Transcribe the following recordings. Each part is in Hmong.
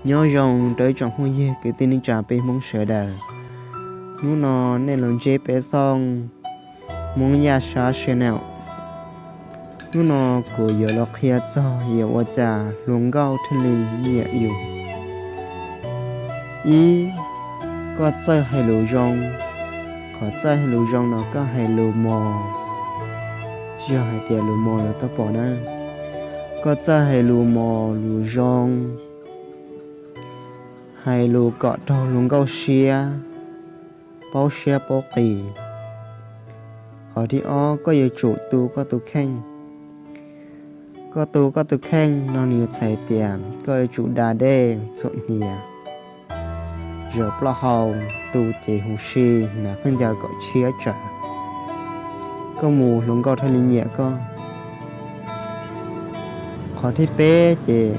Nyob zoo rau ib tsoom phooj ywg kwv tij neej tsa peb Hmoob sawv daws. Hnub no nej los ntsib peb xoj Hmoob Yaj Sab Channel. Hnub no kuv yuav los qhia txog yog ua cas hluas nkauj thiaj li nyiam yus. Ib, koj txawj hais lus zoo. Qhov txawj hais lus zoo no koj hais lus mos, yog hais tias lus mos los tau pom na. Koj txawj hais lus mos lus zoo, hais lus kom raug hluas nkauj siab, paub siab paub qis. Qhov thib ob, koj yuav tsum tu koj tus kheej. Koj tu koj tus kheej no nws yuav txhais tias koj yuav tsum da dej txhuam hniav, zaum plaub hau, tu cev huv si, hnav khaub ncaws kom tshiab tsawv, koj mus hluas nkauj thiaj li nyiam koj. Qhov thib peb ces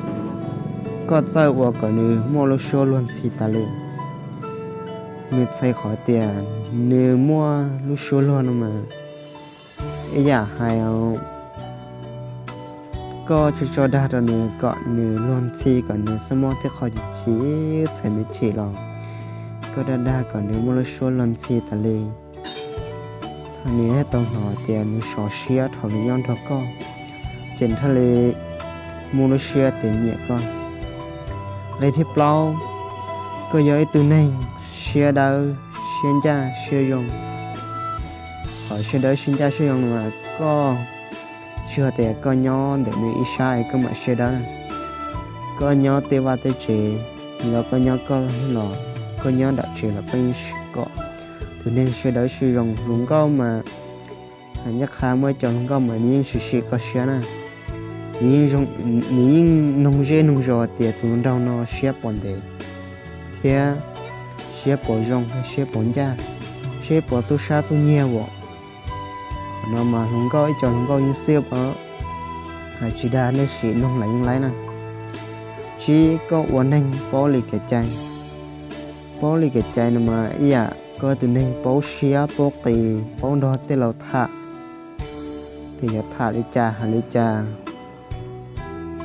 koj txawj ua kom nws muaj lub suab luag ntxhi tas li. Nws txhais qhov tias nws muaj lub suab luag no mas ib yam hais koj tso tso dag rau nws kom nws luag ntxhi, kom nws xab mob thiab qhov chim chim txhais nws chim los koj dag dag kom nws muaj lub suab luag ntxhi tas li. Thaum nws thiaj tau hnov tias nws sov siab thaum nws nyob nrog koj, ces nws thiaj li muaj lub siab tias nyiam koj. Nqe thib plaub, koj yog ib tug neeg siab dawb siab ncaj siab zoo. Qhov siab dawb siab ncaj siab zoo no mas koj tsis hais tias koj nyob ntawm nws ib sab es koj mam siab dawb na. Koj nyob tej vaj tej tsev, los koj nyob koj los, koj nyob nram tsev los koj yeej kom tus neeg siab dawb siab zoo. Hluas nkauj mas, ncaj qha muaj ib co hluas nkauj mas nws yeej sim sim koj siab na. Nws yeej noog zej noog zos tias tus nraug no siab puas ntev, thiab siab puas zoo, siab puas ncaj, siab puas tub sab tub nyiag as. Qhov no mas hluas nkauj ib co hluas nkauj yeej xwb os, hais tsis dag nej sim noog lawm yeej laib na. Tsib, koj ua neeg paub li kev cai. Paub li kev cai no mas ib yam koj tus neeg paub siab paub qis, paub nrog tej laus tham, tias yuav tham li cas hais li cas.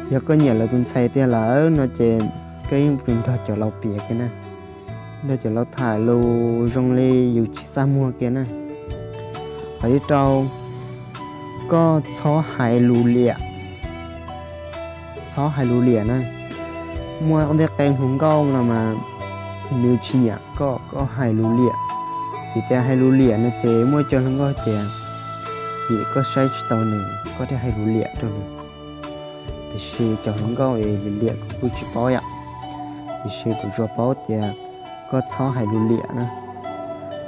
Yog koj nyiam lawv tus ntxhais tiag lawm no ces koj yeej nrog cov laus piav kiag na, nrog cov laus tham lus zoo li yus tsis txaj muag kiag na. Qhov thib rau, koj txhob hais lus liam. Txhob hais lus liam na. Muaj tej qee hluas nkauj no mas nws tsis nyiam koj, koj hais lus liam. Vim tias hais lus liam no ces muaj cov hluas nkauj tias vim koj saib tsis taus nws koj thiaj hais lus liam rau nws. Tiam sis cov hluas nkauj es liam liam kuv kuj tsis paub yom, tiam sis kuv tsuas paub tias koj txhob hais lus liam na.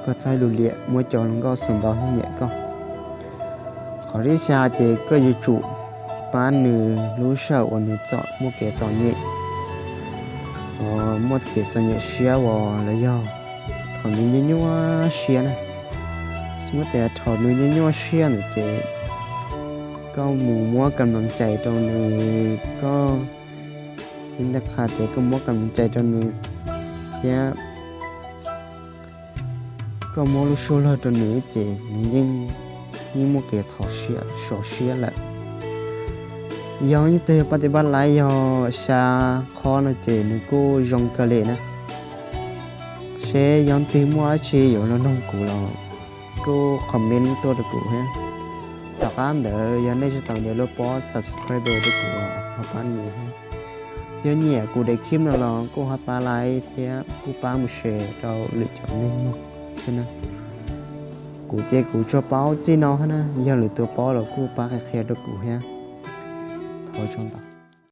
Koj txhob hais lus liam, muaj cov hluas nkauj xav ntau nyiam koj. Qhov thib xya ces koj yuav tsum pab nws lub sij hawm uas nws txom, muaj kev txom nyem, muaj kev txom nyem siab uas los yog thaum nws nyuaj nyuaj siab na. Xws li tias thaum nws nyuaj nyuaj siab ntawd ces koj mus muab kam noo cais rau nws, koj yeej ntag qha tias koj muab kam noo cais rau nws thiab koj muab lub suab luag rau nws ces nws yeej, yeej muaj kev txhos siab sov siab lawm. Yog leej twg yog pab tiv pab laiv yog xya qhov no ces nws kuj zoo kawg li na. Seb yog leej twg muaj dab tsi yuav los noog kuv los kuj comment tuaj rau kuv thiab. Tom qab ntawd yog nej tsis tau nias lub pob subscribe rau kuv los ho pab nias thiab. Yog nyiam kuv daim clip no los kuj ho pab like thiab kuj pab mus share rau lwm cov neeg mloog thiab na. Kuv ces kuv tsuas paub txij no thiab na, yog lwm tus paub los kuj pab qhia qhia rau kuv thiab. Thov tsaug ntau.